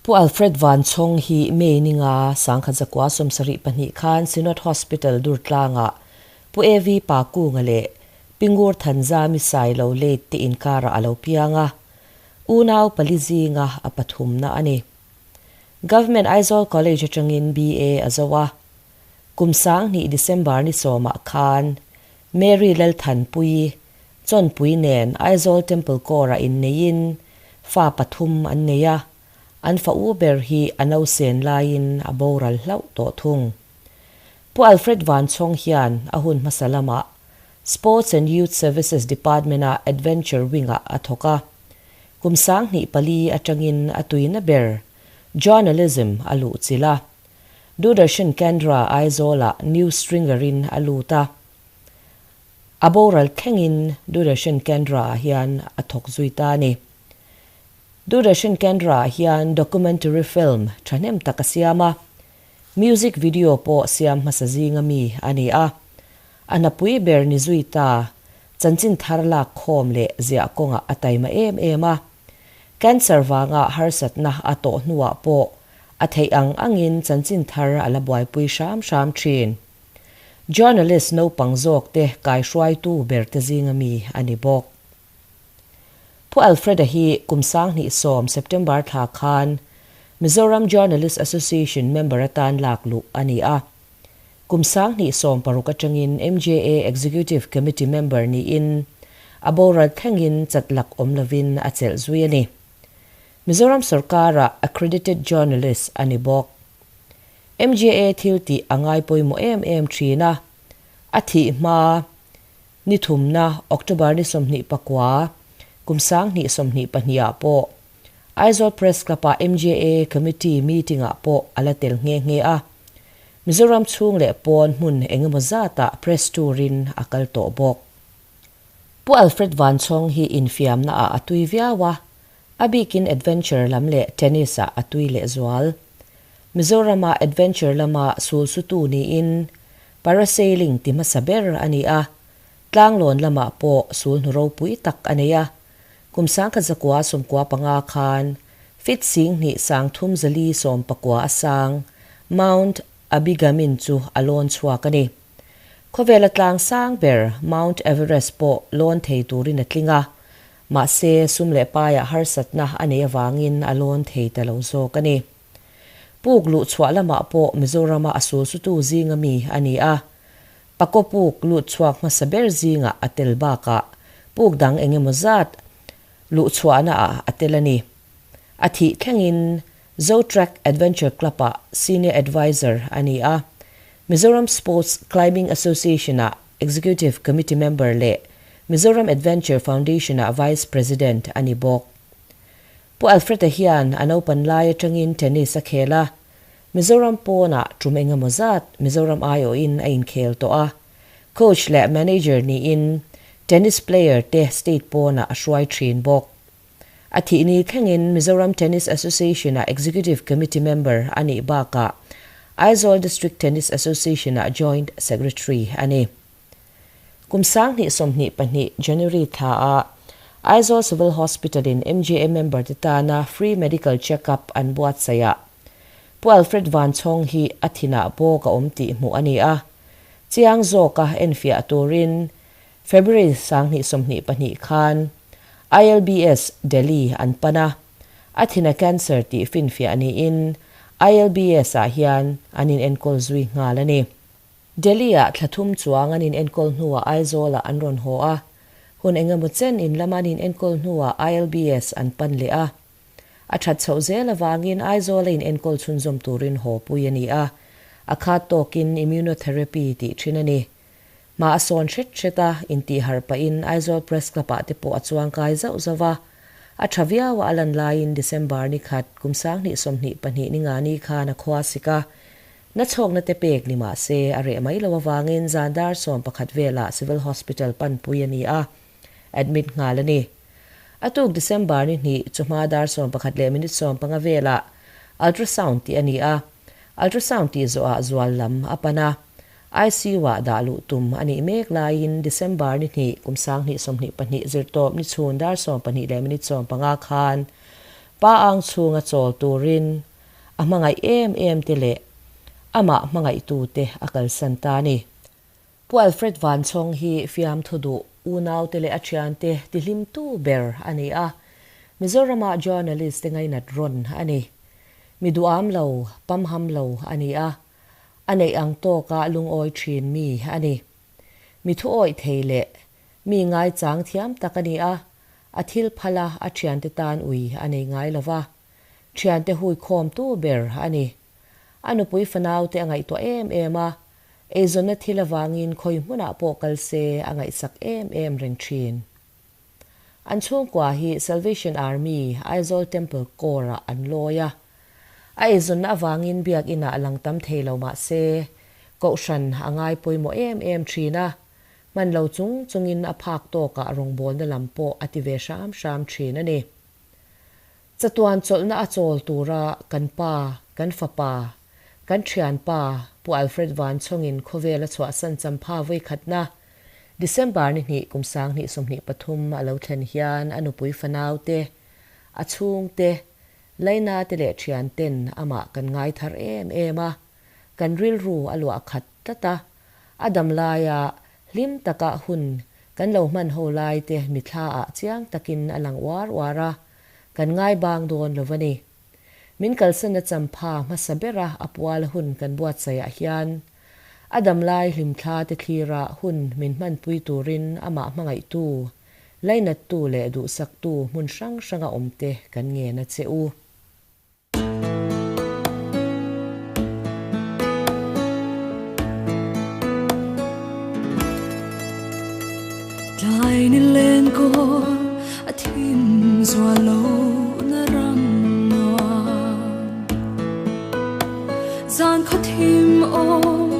Pu Alfred Vanchhawng hi May ni nga 1972 khan Synod Hospital Durtlangah Pu AV Pakunga leh Pi Ngur Thanzami Sailo late te inkarah a lo piang a, unau pali zinga a pathumna a ni. Government Aizawl College atangin BA a zo a. Kum 2000 December ni sawmah khan Mary Lalthanpuii Chawnpui nen Aizawl Temple Corps-ah inneiin fa pathum an nei a, an fa u ber hi a nausen laiin a boral hlauh tawh thung. Pu Alfred Vanchhawng hian a hun hmasa lamah Sports and Youth Services Department-a Adventure Wing-ah a thawk a, kum 2004 atangin a tuina ber Journalism a luhchilh a, Doordarshan Kendra Aizawl-ah News Stringer-in a lut a. A boral thlengin Doordarshan Kendra-ah hian a thawk zui ta a ni. Doordarshan Kendra-ah hian documentary film thahnem tak a siam a, music video pawh siam hmasa zinga mi a ni a. A hnapui ber ni zui ta, chanchin thar lak khawm leh ziah kawngah a taima em em a. Cancer vanga harsatna a tawh hnuah pawh a theih ang angin chanchin thar a la buaipui hram hram thin. Journalist naupang zawk te kaihruaitu ber te zinga mi a ni bawk. Pu Alfred-a hi kum 2010 September thla khan Mizoram Journalist Association member atan lak luh a ni a. Kum 2016 atangin MJA Executive Committee member niin a boral thlengin chatlak awm lovin a chelh zui a ni. Mizoram sorkara accredited journalist a ni bawk. MJA thil tih a ngai pawimawh em em thin a, a thih hma ni thumna October ni 29 kum 2022 ah pawh Aizawl Press Club-ah MJA Committee meeting-ah pawh a la tel nghe nghe a, Mizoram chhung leh pawn hmun engemaw zatah press tour-in a kal tawh bawk. Pu Alfred Vanchhawng hi infiamna ah a tui viau a, a bikin adventure lam leh tennis ah a tui lehzual. Mizorama adventure lama sul sutu niin parasailing ti hmasa ber a ni a, tlanglawn lamah pawh sul hnu ropui tak a nei a. Kum 1995 khan feet 2319 a sang Mount Abigamin chu a lawn chhuak a ni. Khawvela tlang sang ber Mount Everest pawh lawn thei turin a tling a, mahse sum leh paiah harsatna a nei avangin a lawn thei ta lo zawk a ni. Puk luh chhuah lamah pawh Mizorama a sul sutu zinga mi a ni a. Pakaw puk lut chhuak hmasa ber zingah a tel bakah puk dang engemaw zat luh chhuahna ah a tel a ni. A thih thlengin Zotrack Adventure Club-ah Senior Advisor a ni a, Mizoram Sports Climbing Association-ah Executive Committee Member leh Mizoram Adventure Foundation-ah Vice President a ni bawk. Pu Alfred-a hian a naupan lai atangin tennis a khel a, Mizoram pawnah tum engemaw zat Mizoram aiawhin a inkhel tawh a, coach leh manager niin tennis player te state pawnah a hruai thin bawk. A thih ni thlengin Mizoram Tennis Association-ah Executive Committee member a nih bakah Aizawl District Tennis Association-ah Joint Secretary a ni. Kum 2022 January thlaah Aizawl Civil Hospital-in MJA member te tana free medical check-up an buatsaih ah Pu Alfred Vanchhawng hi a thinah bawk a awm tih hmuh a ni a, chiang zawka enfiah turin February 2022 khan ILBS Delhi an pan a, a thina cancer tih finfiah niin ILBS ah hian an inenkawl zui nghal a ni. Delhi-ah thla thum chuang an inenkawl hnuah Aizawl-ah an rawn haw a, hun engemaw chen in lama an inenkawl hnuah ILBS an pan leh a. A that chhoh zel avangin Aizawl-a inenkawl chhunzawm turin haw pui a ni a, a khat tawkin immunotherapy tih thin a ni. Hma a sawn hret hret a, intih harh pahin Aizawl Press Club-ah te pawh a chuang kai zauh zauh a. A tha viau a a lan laiin December ni khat kum 2022 ni nga ni khan a khua sik a. Na chhawkna te pek ni mah se a reh mai lo avangin zan dar 11 velah Civil Hospital panpui a ni a, admit nghal a ni. A tuk December ni hnih chawhma dar 11 leh minute 15 velah ultrasound tih a ni a, ultrasound tih zawhah zual lam a pan a. ICU-ah dah luh tum a nih mek laiin December ni hnih kum 2022 zirtawp ni chhun dar 12 leh minute 15 khan. Pa ang chhunga chawl turin a hmangaih em em te leh amah hmangaihtute a kalsan ta a ni. Pu Alfred Vanchhawng hi fiamthu duh unaute leh a thiante tihlimtu ber a ni a, Mizorama journalist te ngainat rawn a ni. Mi duham lo, pamham lo a ni a, a neih ang tawka lungawi thin mi a ni. Mi thuawih thei leh mi ngaichang thiam tak a ni a, a thil phala a thiante tan ui a nei ngai lo va, thiante huikhawmtu ber a ni. A nupui fanaute a ngaihtuah em em a, eizawnna thil avangin khawi hmunah pawh kal se a ngaihsak em em reng thin. An chhungkua hi Salvation Army, Aizawl Temple Corps-ah an lawi a. A eizawnna avangin biakinah a lang tam thei lo mah se, kohhran a ngai pawimawh em em thin a, hman lo chung chungin a phak tawkah rawngbawlna lam pawh a ti ve hram hram thin a ni. Chatuan chawlhna a chawl tura kan pa, kan fapa, kan thianpa Pu Alfred Vanchhawngin khawvel a chhuahsan champha vawikhatna December ni hnih kum 2023 a lo thlen hian a nupui fanau te, a chhung te, Laina te leh thian ten amah kan ngai thar em em a, kan rilru a luah khat tlat a, a dam laia hlim taka hun kan lo hman ho lai te mithla ah chiang takin a lang uar uar a, kan ngai bang dawn lo a ni. Min kalsan a champha hmasa bera a pual hun kan buatsaih ah hian a damlai hlimthla te thlira hun min hmanpui turin amah hmangaihtu, lainattu leh duhsaktu hmun hrang hranga awmte kan ngen a che u. Tlai ni len kawl a thim zual lo na ram nuam Zan khaw thim awm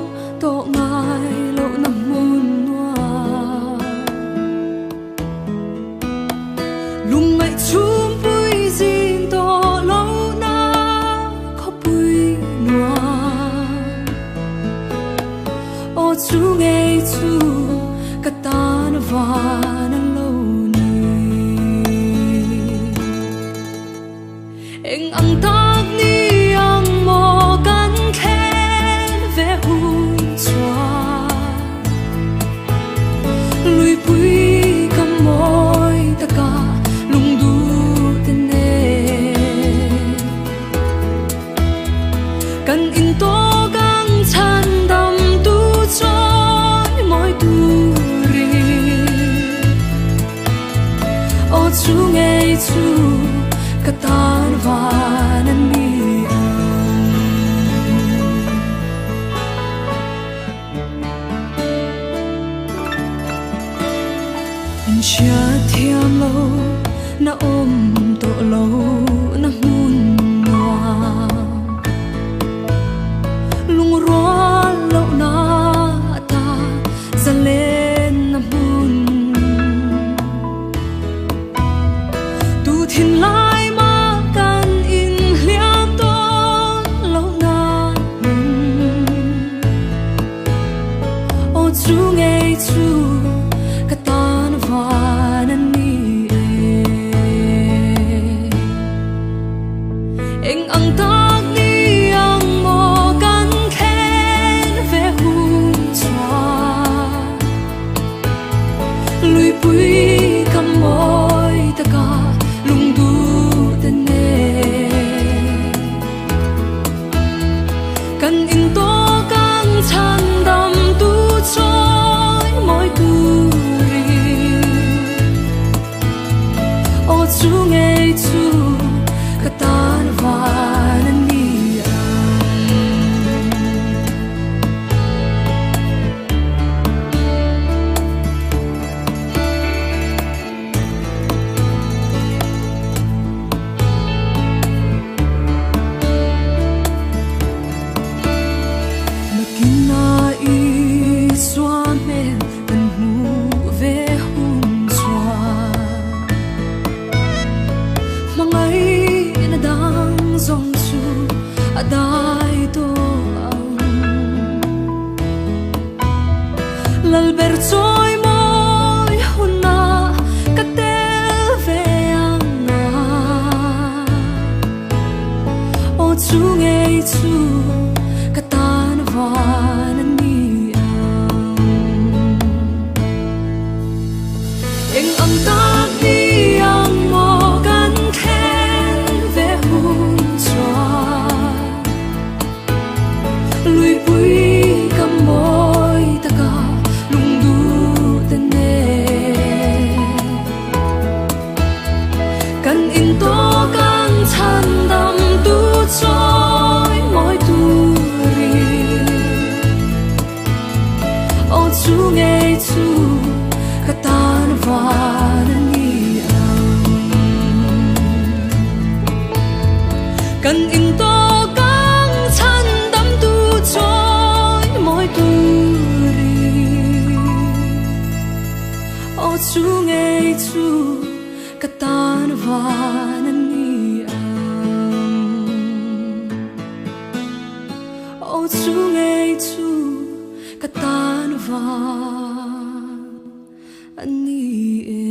tawh ngai lo na hmun nuam Lungngaih chhumpui zing tawh lo na khawpui nuam Aw chu ngei chu ka tan van a lo ni. Eng ang tak ni ang maw kan thlen ve hun chuan Luipui ka mawi taka lungduh te nen Kan in tawk ang chhan dam tu chawi mawi turin Aw chu ngei chu ka tan van a ni ang. In hriat thiam lo na awm tawh lo na hmun nuam Lungrual loh na ata zalen na hmun Tu thinlai mah kan in hliam tawn lo na hmun Aw chu ngei chu ka tan van a ni e. Eng ang tak ni ang maw kan thlen ve hun chuan Luipui ka mawi taka lungduh te nen Kan in tawk ang chhan dam tu chawi mawi turin Aw chu ngei chu ka tan van a ni ang. Nakinah Isua hmel kan hmuh ve hun chuan Hmangaihna dang zawng chu a dai tawh ang. Lalber chawi mawi hunah ka tel ve ang a. Aw chu ngei chu ka tan van a ni ang. Eng ang tak ni ang maw kan thlen ve hun chuan Luipui ka mawi taka lungduh te nen. Kan in tawk ang chhan dam tu chawi mawi turin Aw chu ngei chu ka tan van a ni ang. Kan in tawk ang chhan dam tu chawi mawi turin Aw chu ngei chu ka tan van a ni ang. Aw chu ngei chu ka tan van a ni e.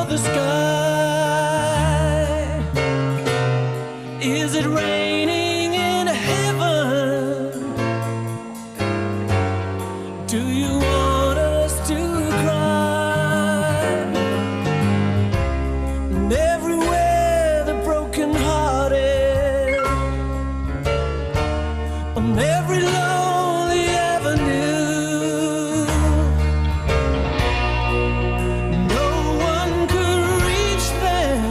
the sky? Is it raining in heaven? Do you want us to cry? And everywhere the broken hearted, on every lonely avenue, no one could reach them.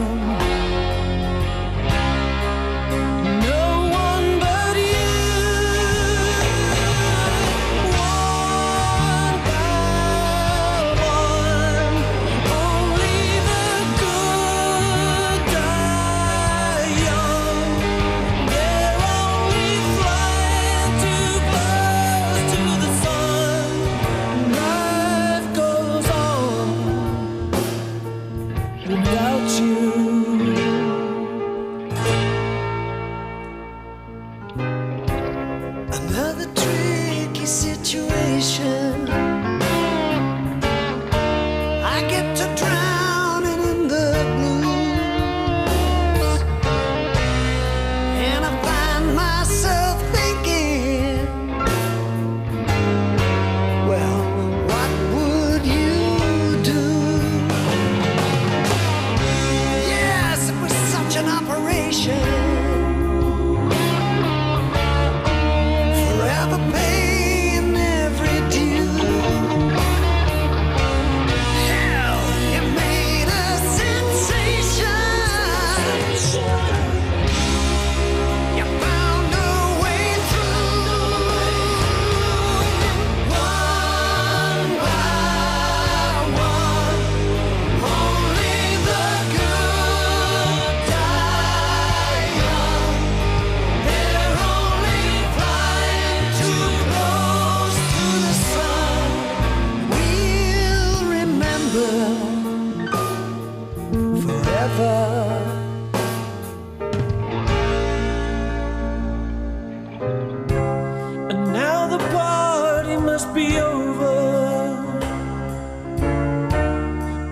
No one but you. One by one, only the good die young. They're only flying too close to the sun. Life goes on without you. Another tricky situation. I get to drowning in the blues, and I find myself thinking, well, what would you do? Yes, it was such an operation. Forever paying every due. Hell, you made a sensation. You found a way through. One by one, only the good die young. They're only flying too close to the sun. We'll remember forever. And now the party must be over.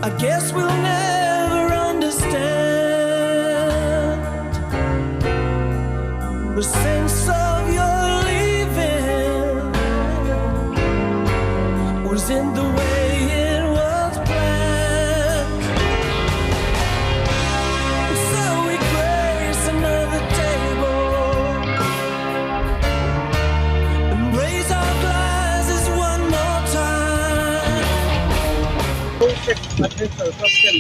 I guess we'll never understand the sense of your leaving wasn't the way it was planned. So we grace another table and raise our glasses one more time. Project Adventure Club ten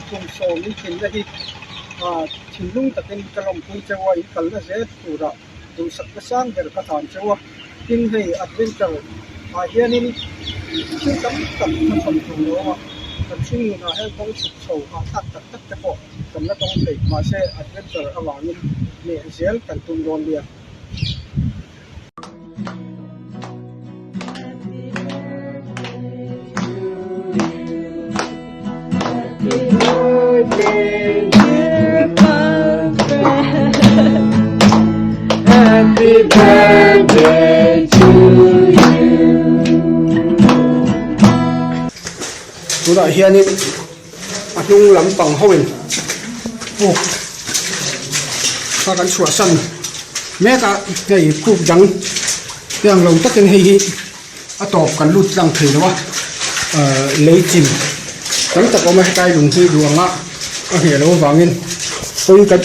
kum sawm in tlinna hi thinlung takin ka lawmpui cheu a, in kalna zel turah duhsakna sang ber ka hlan cheu a. Tin hei Adventure ah hianin thil tam tak ka chhawn tur lo awm a, kan hringnunah hian kawng chhuk chho hahthlak tak tak te pawh kan la tawng thei, mahse Adventure avangin leh zel kan tum dawn nia. Happy birthday to you. Tunah hianin a hnung lampang hoin puk kha kan chhuahsan mek a, hei puk dang te ang lo takin hei hi a tawp kan lut tlang thei lo a, ahh lei chin tam tak a awm a, hetlai lung hi duh anga a ngheh loh avangin pawi kan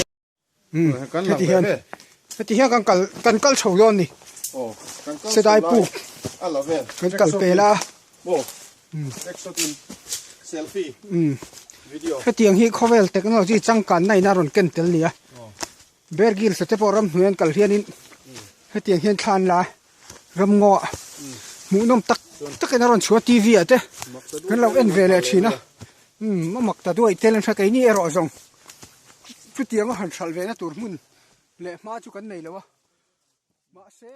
umm heti hian heti hian kan kal kan kal chho dawn a ni sedai puk kan kal pel a umm hetiang hi khawvel technology changkanna in a rawn ken tel a ni a Bear Grylls te pawh ramhnuai an kal hianin hetiang hian thla an la a ramngaw ah hmuhnawm tak takin a rawn chhuah a T V ah te kan lo en ve leh thin a umm a mak ta duai tel an hre keini erawh zawng chutiang a han hralh ve na tur hmun leh hma chu kan nei lo a mahse.